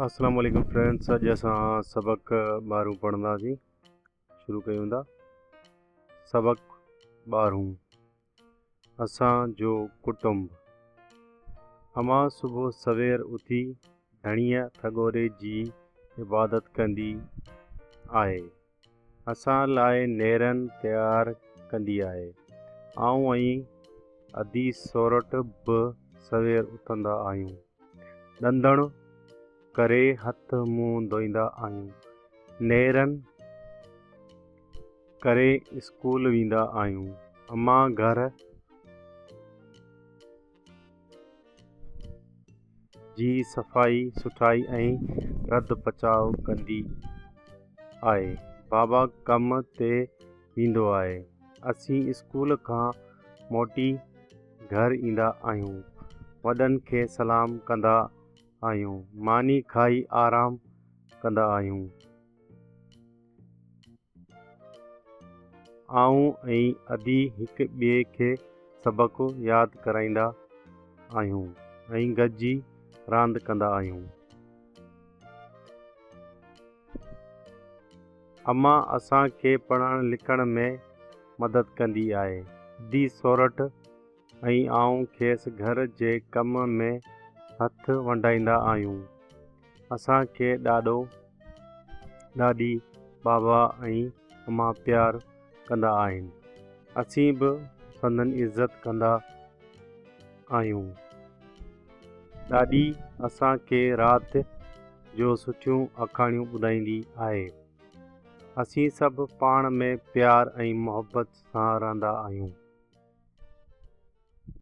السلام عليڪم فرينڊس اڄ اسان سبق ٻارهون پڙهنداسين شروع ڪيون ٿا سبق ٻارهون اسان جو ڪٽنب امان صبح سوير اٿي ڌڻيء ٿڳوري جي عبادت ڪندي آهي اسان لاء نيرن تيار ڪندي آهي. آئون ۽ ادي سورٺ به سوير اٿندا آهيون. ڏندڻ ڪري هٿ منهن ڌوئيندا آهيون. نيرن ڪري اسڪول ويندا آهيون. امان گهر جي صفائي سٺائي ۽ رڌ پچاء ڪندي آهي. بابا ڪم تي ويندو آهي. اسين اسڪول کان موٽي گهر ايندا آهيون. وڏن کي سلام ڪندا آهيون. ماني کائي آرام ڪندا آهيون. آئون ۽ ادي هڪ ٻئي کي سبق ياد ڪرائيندا آهيون ۽ گڏجي راند ڪندا آهيون. امان اسان کي پڙهڻ لکڻ ۾ مدد ڪندي آهي. ادي سورٺ ۽ آئون کيس گهر جي ڪم ۾ هٿ ونڊائيندا آهيون. اسان کي ڏاڏو، ڏاڏي، بابا ۽ امان پيار ڪندا آهن. اسين به سندن عزت ڪندا آهيون. ڏاڏي اسان کي رات جو سٺيون آکاڻيون ٻڌائيندي آهي. اسين سڀ پاڻ ۾ پيار ۽ محبت سان رهندا آهيون.